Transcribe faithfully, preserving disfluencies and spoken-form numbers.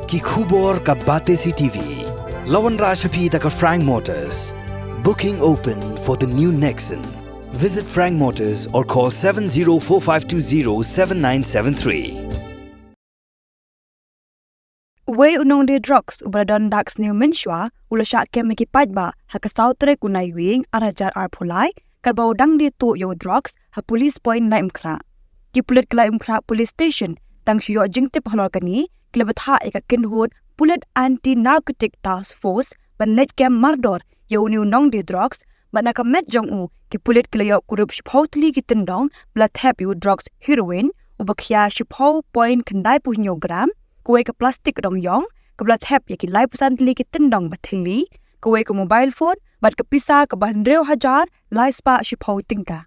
Ki khubor ka Batesi TV. La wanrah sha phi da ka Frank Motors. Booking open for the new Nexon. Visit Frank Motors or call seven zero four five two zero seven nine seven three. Uwei u nongdie drugs uba la don dak sniew mynshuwa u la shah kem ha ki paidbah ha ka saw tarik u Naiwieng ar hajar arphew lai, katba u dang die tuh ïa u drugs ha Police Point Laitumkhrah. Ki pulit ka Laitumkhrah Police Station tang shu ïoh jingtip halor kane, ki la bthah ïa ka kynhun Pulit Anti Narcotic Task Force ban leit kem mardor ïa une u nongdie drugs, bad na ka met jong u, ki pulit ki la ïoh kurup shiphew tylli ki tyndong ba la thep ïa u drugs heroin uba khia shiphew point khyndai phew hynñiew gram, kawei ka plastik dong ïong kaba la thep ïa ki laiphew san tylli ki tyndong ba thylli, kawei ka mobile phone bad ka pisa kaba hynriew hajar lai spah shiphew tyngka.